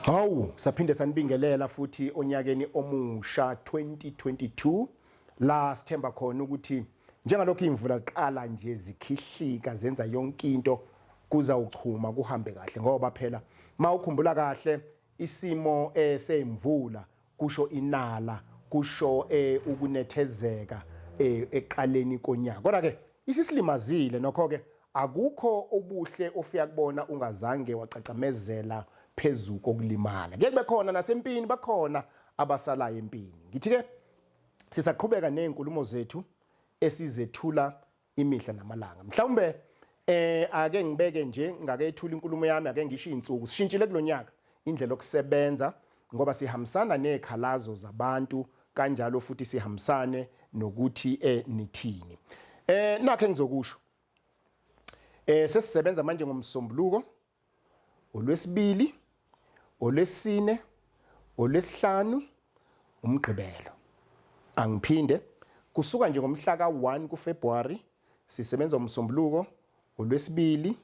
Hawu, saphinde sanibingelela futhi onyakeni omusha 2022 la sithemba khona ukuthi njengalokhu imvula ziqala nje zikhihlika zenza yonke into kuzawuchuma kuhambe kahle ngoba phela mawukhumbula kahle isimo eh, semvula kusho inala kusho eh, ukunethezeka eh, eqaleni konyaka. Kodwa ke isisilimazile nokho ke akukho obuhle ofika kubona ungazange wacacamezela phezu kokulimala. Kuye kube khona nasempini bakhona abasalayo empini. Ngithi ke sisaqhubeka nezinkulumo zethu esizethula imihla namalanga. Mhlawumbe ake ngibeke nje ngakethula inkulumo yami, ake ngisho izinsuku sishintshile kulonyaka indlela okusebenza ngoba sihambisana nezikhalazo zabantu kanjalo futhi sihambisane nokuthi nithini. Nakhe ngizokusho. Sesisebenza manje ngomsombuluko, olwesibili, olwesine, olwesihlanu, umgqibelo. Angiphinde, kusuka nje ngomhla ka-1 kuFebruary sisebenza umsombuluko, olwesibili,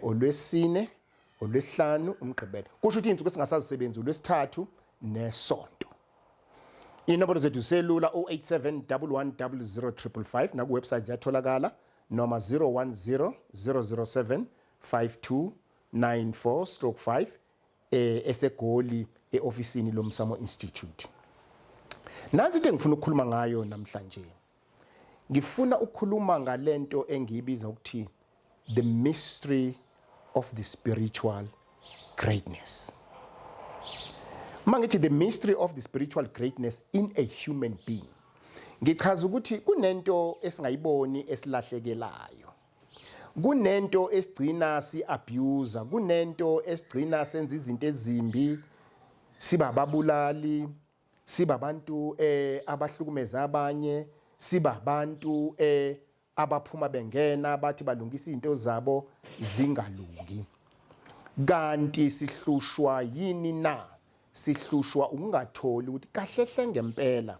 olwesine, olwesihlanu, umgqibelo. Kusho ukuthi izinsuku esingasazisebenzi ulwesithathu nesonto. Inombolo zethu selula 087 11 005 naku website ziyatholakala noma 010 007 5294 stroke 5 eseGoli eofisini lomsamo Institute. Nansi into engifuna ukukhuluma ngayo namhlanje. Ngifuna ukukhuluma ngalento engiyibiza ukuthi the mystery of the spiritual greatness. Mangithi the mystery of the spiritual greatness in a human being, ngichaza ukuthi kunento esingayiboni esilahlekelayo, kunento esigcina si-abuse, kunento esigcina senza izinto ezimbi, siba ababulali, siba abantu abahlukumeza abanye, siba abantu abaphuma bengena bathi balungisa izinto zabo zingalungi. Kanti sihlushwa yini na? Sihlushwa ukungatholi ukuthi kahle hle ngempela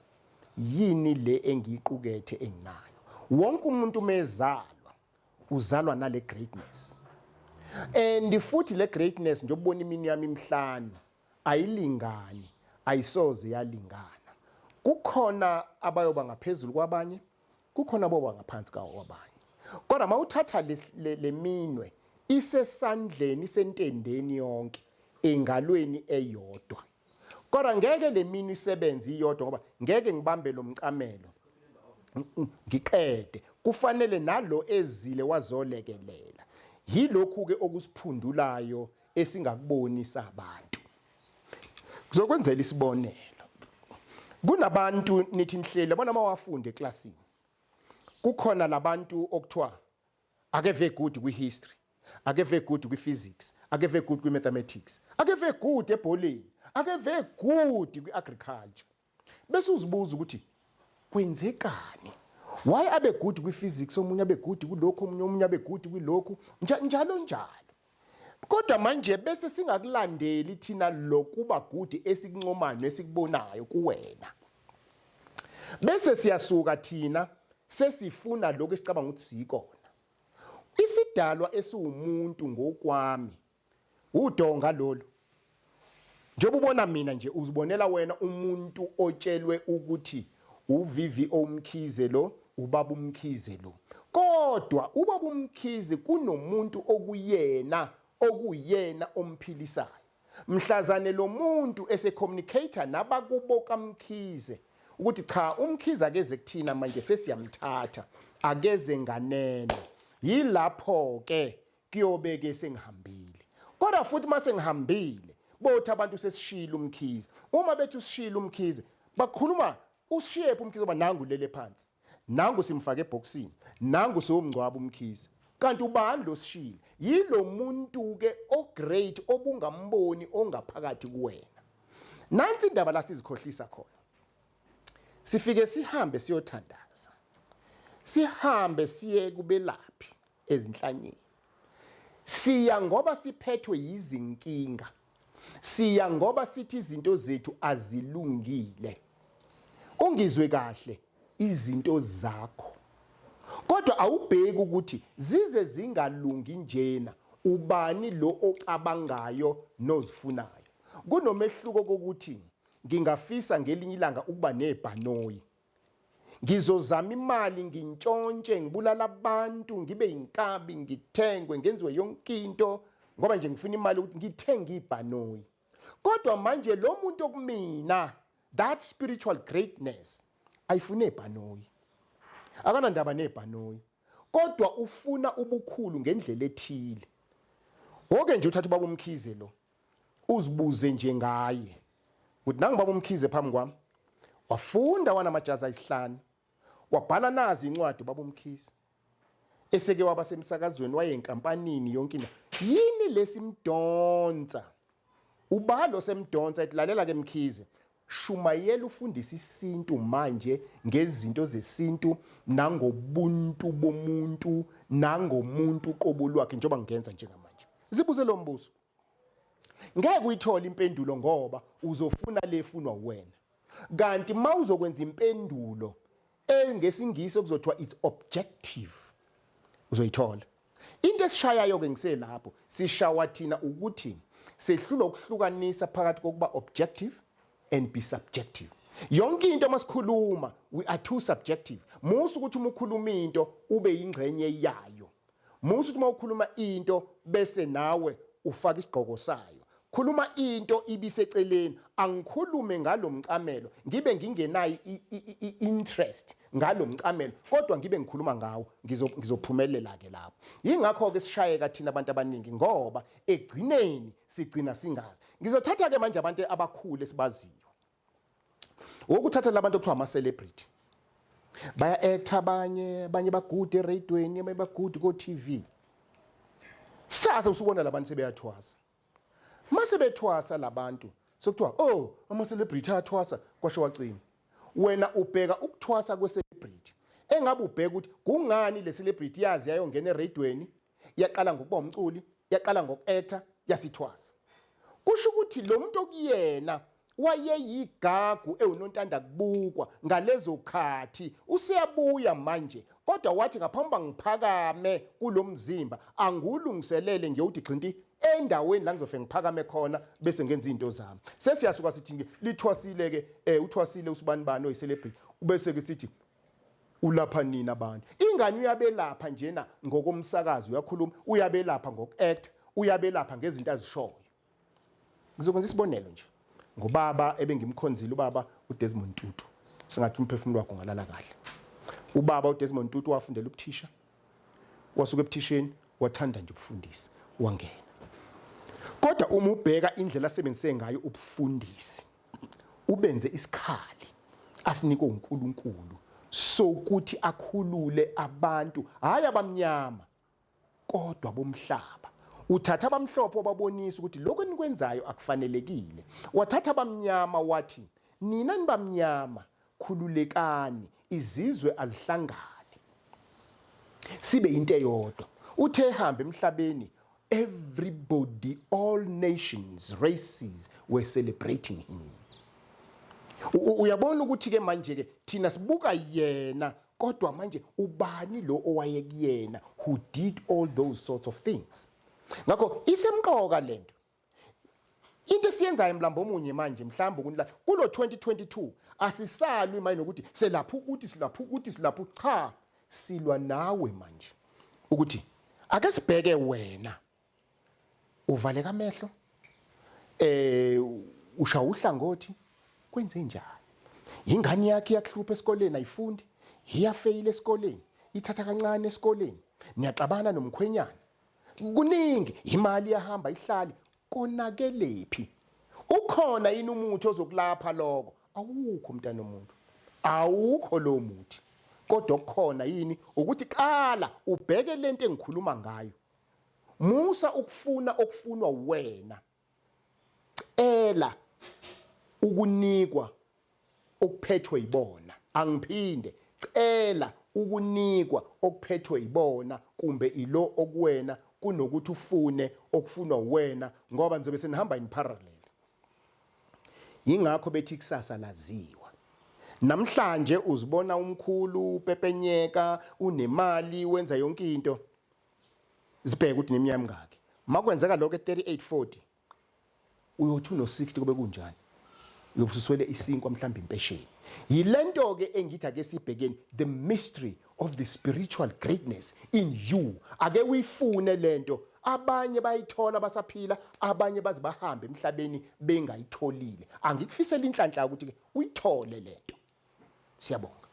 yini le engiyiqukethe enginayo. Wonke umuntu mezalwa uzalwa nale greatness, and futhi le greatness njengoba ubona imini yami imihlanu ayilingani, ayisoze yalingana. Kukhona abayoba ngaphezulu kwabanye, kukhona aboba ngaphansi kwabanye. Kodwa mawuthatha le minwe isesandleni, isentendeni yonke engalweni eyodwa, kodwa ngeke le minwe isebenze iyodwa ngoba ngeke ngibambe lo mcamelo ngiqede, kufanele nalo ezile wazolekelela. Yilokhu ke okusiphundulayo esingakuboni sabantu. Kuzokwenzela isibonelo, kunabantu nithi nihleli yabona mawafunda eklasini, kukhona labantu okuthiwa akeve good kwi-history, akeve good kwi-physics, akeve good kwi-mathematics, akeve good ebholeni, akeve good kwi-agriculture. Bese uzibuza ukuthi kwenzekani, why abe good kwi-physics, omunye abe good kulokhu, omunye abe good kwilokhu, njalo njalo. Kodwa manje bese singakulandeli thina lokuba good esikuncomayo nesikubonayo kuwena, bese siyasuka thina sesifuna lokhu esicabanga ukuthi siyikona. Isidalwa esiwumuntu ngokwami udonga lolu, njengoba ubona mina nje, uzibonela wena umuntu otshelwe ukuthi uVVO Mkhize lo, ubaba uMkhize lo. Kodwa ubaba uMkhize kunomuntu okuyena omphilisayo. Mhlazane lo muntu esecommunicator nabakubo kaMkhize ukuthi cha, uMkhize akeze kuthina manje, sesiyamthatha, akeze nganeno. Yilapho ke kuyobe ke sengihambile. Kodwa futhi mase ngihambile bothi abantu sesishilo uMkhize. Uma bethi usishilo uMkhize, bakhuluma usishiyephi uMkhize? Ngoba nangu lele phansi, nangu simfake ebhokisini, nangu sewumngcwaba uMkhize. Kanti ubani lo sishile? Yilo muntu ke ogreat obungamboni ongaphakathi kuwena. Nansi indaba la sizikhohlisa khona. Sifike sihambe siyothandaza. Sihambe siye kubelaphi ezinhlanyeni. Siya ngoba siphethwe yizinkinga. Siya ngoba sithi izinto zethu azilungile. Ungizwe kahle izinto zakho. Kodwa awubheki ukuthi zize zingalungi njena ubani lo ocabangayo nozifunayo. Kunomehluko kokuthi ngingafisa ngelinye ilanga ukuba nebhanoyi. Ngizozama imali ngintshontshe ngibulala abantu ngibe yinkabi ngithengwe ngenziwe yonke into ngoba nje ngifuna imali ukuthi ngithenge ibhanoyi. Kodwa manje lo muntu okumina that spiritual greatness ayifune ibhanoyi. Akanandaba nebhanoyi. Kodwa ufuna ubukhulu ngendlela ethile. Woke nje uthatha ubaba uMkhize lo. Uzibuze nje ngaye. Uthi nangu baba uMkhize phambi kwami. Wafunda wanamajazi ayisihlanu. Wabhala nazi incwadi ubaba uMkhize. Eseke waba semsakazweni wayenkampanini yonke into. Yini lesimdonsa? Ubalo semdonsa ethi lalela ke Mkhize. Shumayela ufundise isintu manje ngezinto zesintu nangobuntu bomuntu nangomuntu uqobo lwakhe njengoba ngenza njengamanje. Zibuze lo mbuzo. Ngeke uyithole impendulo ngoba uzofuna lefunwa uwena. Kanti mawuzokwenza impendulo engesingisi okuzothiwa it's objective uzoyithola. Into esishayayo ke ngiselapho sishawa thina ukuthi sehlulwa ukuhlukanisa phakathi kokuba objective and be subjective. Yonke into masikhuluma we are too subjective. Musa ukuthi uma ukhuluma into ube yingxenye yayo. Musa ukuthi uma ukhuluma into bese nawe ufaka isigqoko sayo. Khuluma into ibiseceleni angikhulume ngalomcamelo ngibe ngingenayo i-interest ngalomcamelo kodwa ngibe ngikhuluma ngawo ngizophumelela ke lapho. Yingakho ke sishayeka thina abantu abaningi ngoba egcineni sigcina singazi. Ngizothatha ke manje abantu abakhulu esibaziyo. Wokuthatha labantu okuthiwa ama celebrity. Baya actor abanye, abanye bagude eradweni, abanye bagude ko TV. Sasa usubona labantu sebeyathwasa. Mase bethwasa labantu sokuthiwa oh ama celebrity ayathwasa kwasho wacima. Wena ubheka ukuthwasa kwe celebrity. Engabe ubheka ukuthi kungani le celebrity yazi yayongena eradweni yaqala ngokuba umculi yaqala ngoku-actor yasithwasa kusho ukuthi lo muntu okuyena wayeyigagu ewunontanda kubukwa ngalezo khathi useyabuya manje kodwa wathi ngaphambi uba ngiphakame kulo mzimba angiwulungiselele ngiyowuthi gxinti endaweni la ngizofike ngiphakame khona bese ngenza izinto zami sesiyasuka sithi lithwasile ke eh uthwasile usibani bani oyicelebrity ubese ke sithi ulapha nini abantu ingane uyabelapha njena ngokomsakazo uyakhuluma uyabelapha ngokuact uyabelapha ngezinto azishoyo ngizokwenza isibonelo nje ngobaba ebengimkhonzile ubaba uDesmond Tutu singathi umphefumulo wakhe ungalala kahle ubaba uDesmond Tutu wafundela ubuthisha wasuka ebuthisheni wathanda nje ubufundisi wangena kodwa uma ubheka indlela asebenzise ngayo ubufundisi ubenze isikhali asinikwe uNkulunkulu sokuthi akhulule abantu hayi abamnyama kodwa bomhlaba uthatha abamhlophe wababonisa ukuthi lokho enikwenzayo akufanelekile wathatha abamnyama wathi nina nibamnyama khululekani izizwe azihlangane sibe into eyodwa uthe ehamba emhlabeni everybody all nations races were celebrating him uyabona ukuthi ke manje ke thina sibuka yena kodwa manje ubani lo owayekuyena who did all those sorts of things ngakho isemqoka lento into esiyenzayo mlambo omunye manje mhlawumbe ukunila kulo 2022 asisalwi manje nokuthi selapha ukuthi silapha ukuthi silapha cha silwa nawe manje ukuthi ake sibheke wena uvaleka amehlo eh ushaya uhlangothi kwenze njani ingane yakhe iyakuhlupha esikoleni ayifundi iyafeyila esikoleni ithatha kancane esikoleni niyaxabana nomkhwenyana kuningi imali iyahamba ihlali konakelephi ukhona yini umuthi ozokulapha lokho awukho mntana omuntu awukho lo muthi kodwa okukhona yini ukuthi qala ubheke lento engikhuluma ngayo musa ukufuna okufunwa wena cela Ukunikwa okuphethwe yibona. Angiphinde, cela ukunikwa okuphethwe yibona kumbe ilo okuwena kunokuthi ufune okufunwa uwena ngoba nizobe senihamba in parallel. Yingakho bethi ikusasa laziwa. Namhlanje uzibona umkhulu upepenyeka unemali wenza yonke into. Zibheke ukuthi neminyaka emingaki. Makwenzeka lokho e38 40 uyothi uno-60 kube kunjani uyobe ususwele isinkwa mhlawumbe impesheni. Yilento ke engithi ake sibhekeni the mystery of the spiritual greatness in you. Ake uyifune lento. Abanye bayithola basaphila, abanye baze bahambe emhlabeni bengayitholile. Angikufisela inhlanhla ukuthi ke uyithole lento. Siyabonga.